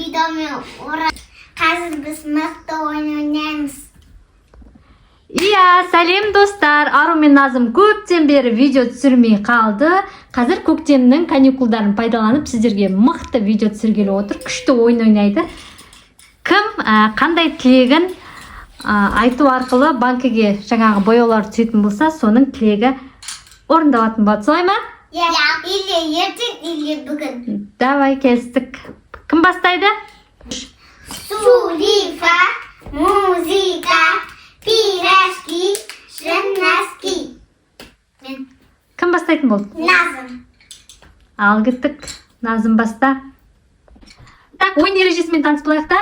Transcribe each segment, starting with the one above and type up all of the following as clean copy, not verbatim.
Помидормен ора. Қазір біз мықты ойын ойнаймыз. Иә, сәлем, достар! Ару мен Назым көптен бері видео түсірмей қалды. Қазір көктемнің каникулдарын пайдаланып, сіздерге мықты видео түсіргелі отыр. Күшті ойын ойнайды. Кім қандай тілегін айту арқылы банкіге жаңағы бояулар түсетін болса, соның тілегі орындалатын болады. Солай ма? Иә, или ертең, или бүгін. Давай, келістік. Кім бастайды? Сулифа, музыка, пирожки, носки. Мен. Кім бастайтын болды? Назым. Ал кеттік, Назым, баста. Так, ойын ережесімен таныс болайық та.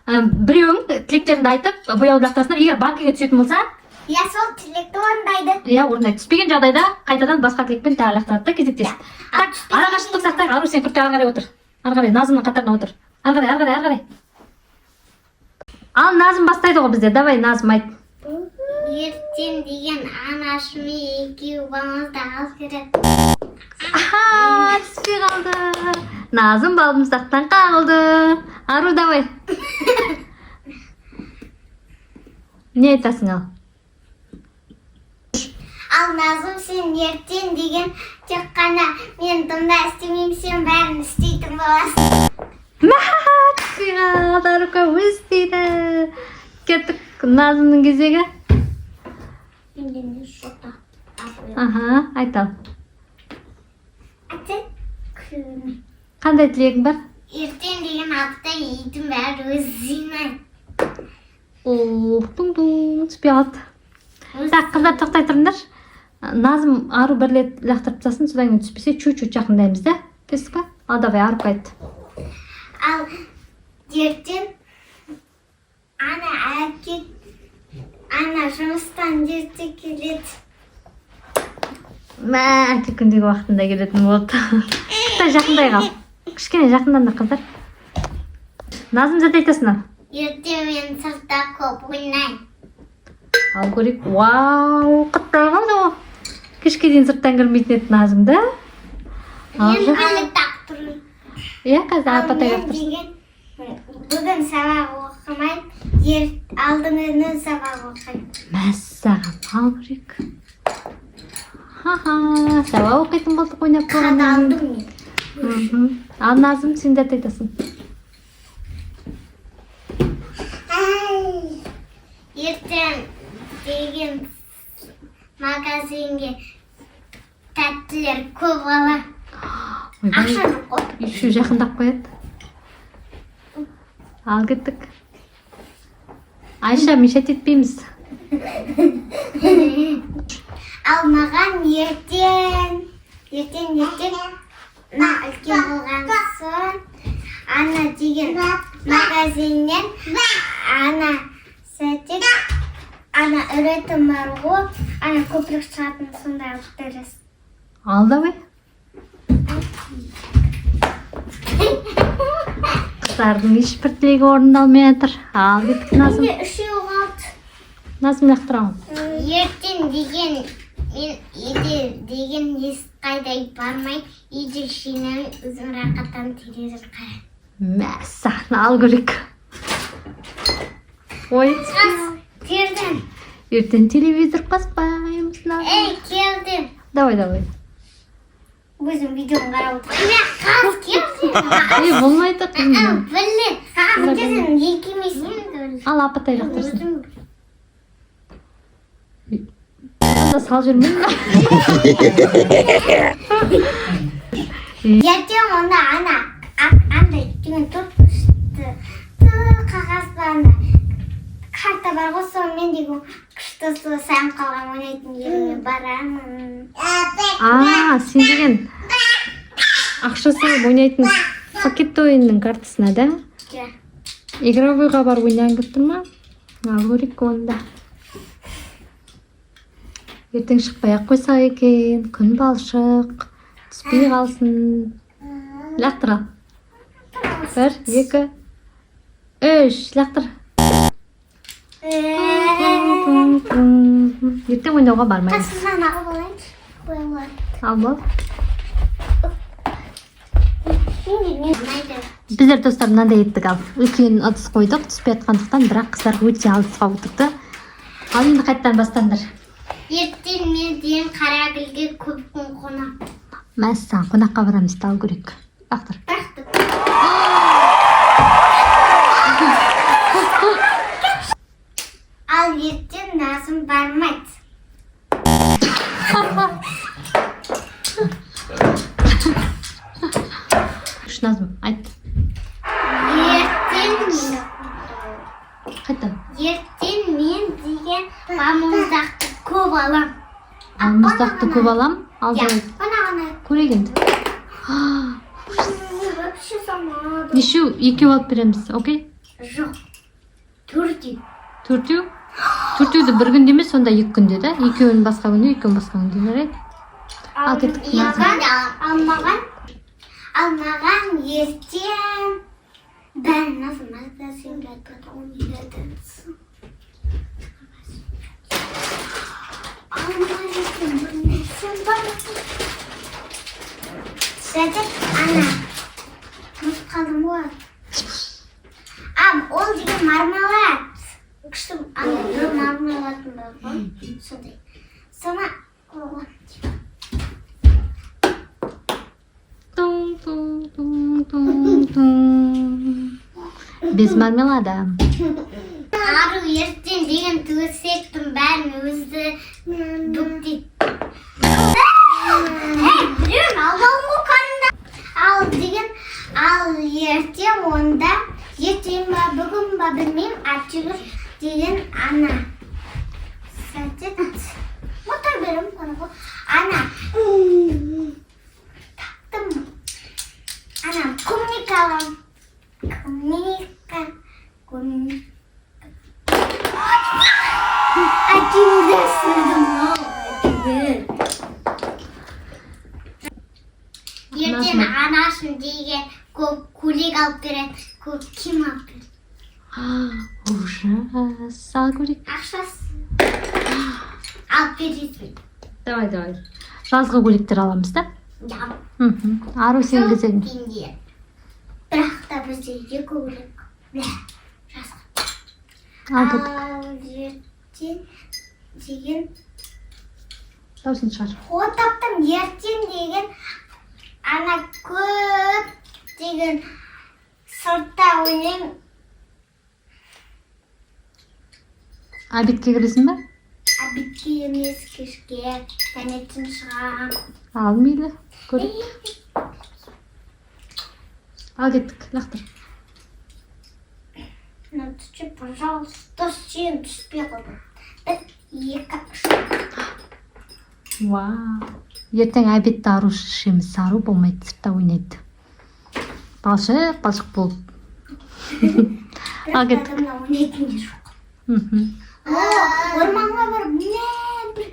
Біреуің тілектеріңді айтып, бояуды лақтырасыңдар. Егер банкіге түсетін болса, Иә, сол тілекті орындайды. Иә, орындайды. Түспеген жағдайда қайтадан басқа тілекпен тағы лақтырады да, кезектесіп. Так, ара қашықтық сақтайық. Ару, сен күрт, ары қарай отыр, ары қарай, Назымның қатарына отыр. Ары қарай, ары қарай, ары қарай. Ал Назым бастайды ғой бізде. Давай, Назым, айт. Ертең деген анашымен екеуі баламызды алып береді. Аха, түспей қалды. Назым балмұздақтан қалды. Ару, давай, не айтасың? Ал. Ал, Назым, сен ертең деген тек қана мен тыңда істемеймін, сен бәрін істейтін боласың. Мә, түспей қалды. Арука өзі істейді. Кеттік, Назымның кезегі. Менде не что-то. Аха, айт, ал. Айтса, күлме. Қандай тілегің бар? Ертең деген апта үйдің бәрі өзі жинайды. Ох, туң туң, түспей қалды. Так, қыздар, тоқтай тұрыңдар. Назым, Ару бір рет лақтырып тастасын, содан кейін түспесе, чуть чуть жақындаймыз да. Келістік па? Ал, давай, Арука, айт. Ал ертең ана әке ана жұмыстан ерте келеді. Мә, әке күндегі уақытында келетін болды. Тоқтай, жақындай қал, кішкене жақындаңдар, қыздар. Назым, зат айтасың, ал. Ертең мен сыртта көп ойнаймын. Ал, көрейік. Вау, құттай қалды ғой. Кешке дейін сырттан кірмейтін еді Назым да. Ал, Мен әлі тақтырмын. Иә, қазір Ал апатай мен лақтырсын. деген бүгін сабақ оқымаймын, алдыңғы күні сабақ оқимын. Мәссаған, ал, көрейік. Ха-ха, сабақ оқитын болдық ойнап болғаннан кейін. Қадалдым мен. Ал, Назым, сен де айтасың. Ай, ертең деген магазинге тәттілер көп ала. Ойбай, Ақша жоқ қой. Еще жақындап қояды. Ал, кеттік. Айша, мешать етпейміз. Ал маған ертең мына үлкен болған соң ана деген магазиннен ана сәтек ана үретін бар ғой, ана көпірік шығатын, сондай алып бересің. Ал, давай. Қыздардың ешбір тілегі орындалмай жатыр. Ал, кеттік, Назым. Менде үшеу қалды. Назым, лақтырамын. Ертең деген мен үйде деген ешқайда бармай, үйде жинаймын, өзім рақаттанып телевизор қараймын. Мәссаған, ал, көрейік. Ой. Келдім. Ертең телевизор қоспаймыз, Назым. Ей, келдім. Давай, давай. Өзім видеоны қарап отырмын. Мен қазір келдім. Ей, болмайды, қызым. Блин, сен екемесің. Ал, апатай лақтырсын. Өзім. Да, салып жібермеймін ба? Ертең онда ана андай деген төрт бұрышты қағазда ана карта бар ғой, сонымен деген күшті сол сән қалған ойнайтын жеріме барамын. А, сен деген ақша салып ойнайтын пакетті ойынның картасына да? Иә. Игровойға барып ойнағың келіп тұр ма? Ал, көрейік онда. Ертең шықпай ақ қойсақ екен, күн балшық. Түспей қалсын. Лақтыр, ал. Бір, екі, үш, лақтыр. Ертең ойнауға бармаймыз. Қасымнан алып алайыншы. Боялар. Ал, бол. Мен ұнайды. Біздер, достар, мынандай еттік ал. Үлкен ыдыс қойдық, түспей жатқандықтан, бірақ қыздар өте алысқа отырды. Ал енді қайтадан бастаңдар. Ертең мен деген Қарагүлге көп күн қонақ. Мәссаған, қонаққа барамыз, алу керек. Лақтыр. Бірақ та ал ертең Назым бармайды. Үш, Назым, айт. Ертең Қайтадан. Ертең мен деген балмұздақты көп алам. Балмұздақты көп алам. Ал Иә, давай. ана ғана. Көрейік енді. Вообще самады. Нешеу? Екеу алып береміз, окей? Жоқ. Төртеу. Төртеу? Төртеуді бір күнде емес, сонда 2 күнде да? Екеуін басқа күнде, екеуін басқа күнде, жарайды? Ал кеттік, Назым. Ал маған ал маған ертең бәрін Назым айтады, сен де айтпады, оны да айтады. Ал маған ертең бір нәрсе бар. Сәтек, ана ұмытып қалдым ғой. А, ол деген мармелад. Күшті ана бір мармеладым бар ғой. Сондай. Соны о, Тун, тун, тун, тун, тун. Без мармелада. Ару ертең деген төсектің бәрін өзі бүктейді. Ей, біреуін алып алдым ғой кәдімгі. Ал деген, ал ертең онда, ертең ба, бүгін ба білмеймін, әйтеуір деген ана. Сәтет. Мотор беремін оны ғой. Ана. Таптым. Ана, клубника аламын. Клубника. Клубника. Әйтеуір сындым ау, әйтеуір. Ертең анашым деген көп көйлек алып береді, көп киім алып береді. Ужас. Ал көрейік. Ақшасы алып береді. Давай, давай. Жазғы көйлектер аламыз да? Ja. Мхм. Ару, сен кезегің. Теңге. Бірақ та бізде екі көйлек. Мә, жазғы. Ал кеттік. Ал ертең деген Дауысын шығар. О, таптым. Ертең деген ана көп деген сыртта ойнаймын. Обедке кіресің ба? Обедке емес, кешке таңертең шығамын. Ал мейлі. Көрейік. Ал кеттік, лақтыр. Ну, түсші, пожалуйста, сен түспей қалдың. Бір, екі, үш. Вау. Ертең обедті Ару ішеміз. Ару болмайды, сыртта ойнайды. Балшық, балшық болып. Ал Бірақ кеттік. та мына ойнайтын жер жоқ. О, орманға барып, мә, бір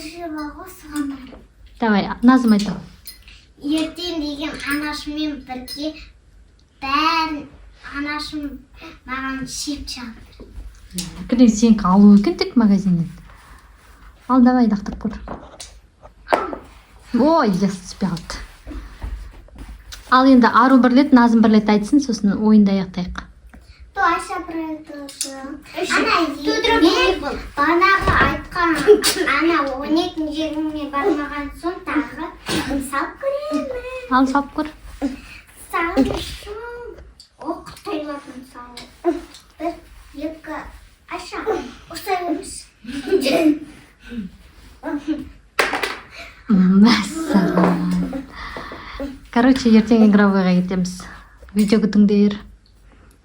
жер бар ғой, соған барып. Давай, Назым айта. Ертең деген анашыммен бірге бәрін анашым маған чипсы алып берді. Кірген сенікі алу екен тек магазиннен. Ал давай, лақтырып көр. Ой, ес, түспей қалды. Ал енді Ару бір рет, Назым бір рет айтсын, сосын ойынды аяқтайық. То Айша бір рет осы. Ана мен бағанағы айтқан ана ойнайтын жеріме бармаған соң тағы салып көремін. Ал салып көр. Салып о, қытайлардың салып. Бір, екі, Айша, ұстай беріңіз. Мәссаған. Короче, ертең игровойға кетеміз. Видео күтіңдер.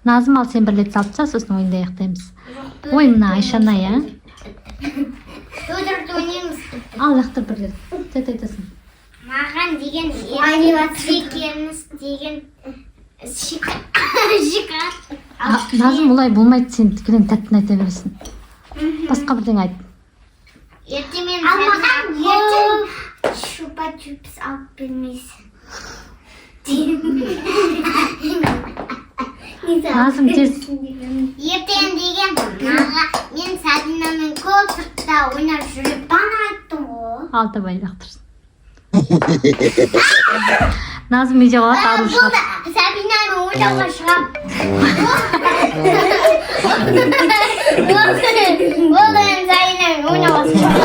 Назым, ал сен бір рет салып таста, сосын ойынды аяқтаймыз. Ой, мына Айшаны, иә. Тудырды ойнаймыз. Ал лақтыр бір рет. Тәт айтасың. Маған деген ертең деген шикар. А, Назым, олай болмайды, сен кілең тәттіні айта бересің. Басқа бірдеңе айт. Ертең мен ал маған ертең чупа чупс алып бермейсің. Назым, тез. Ертең деген маған мен Сабинамен көп сыртта ойнап жүріп бана айттым ғой. Ал давай, лақтырсын. Назым үйде қалады, Ару шығады. Болды, Сабинамен ойнауға шығамын. Болды, енді Сабинамен ойнауға шығамын.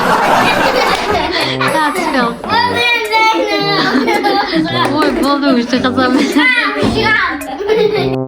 Так, түспей қалды. Болды, енді Сабинамен ойнауға шығамын. Ой, болды, уже. Шығамын. Шығамын.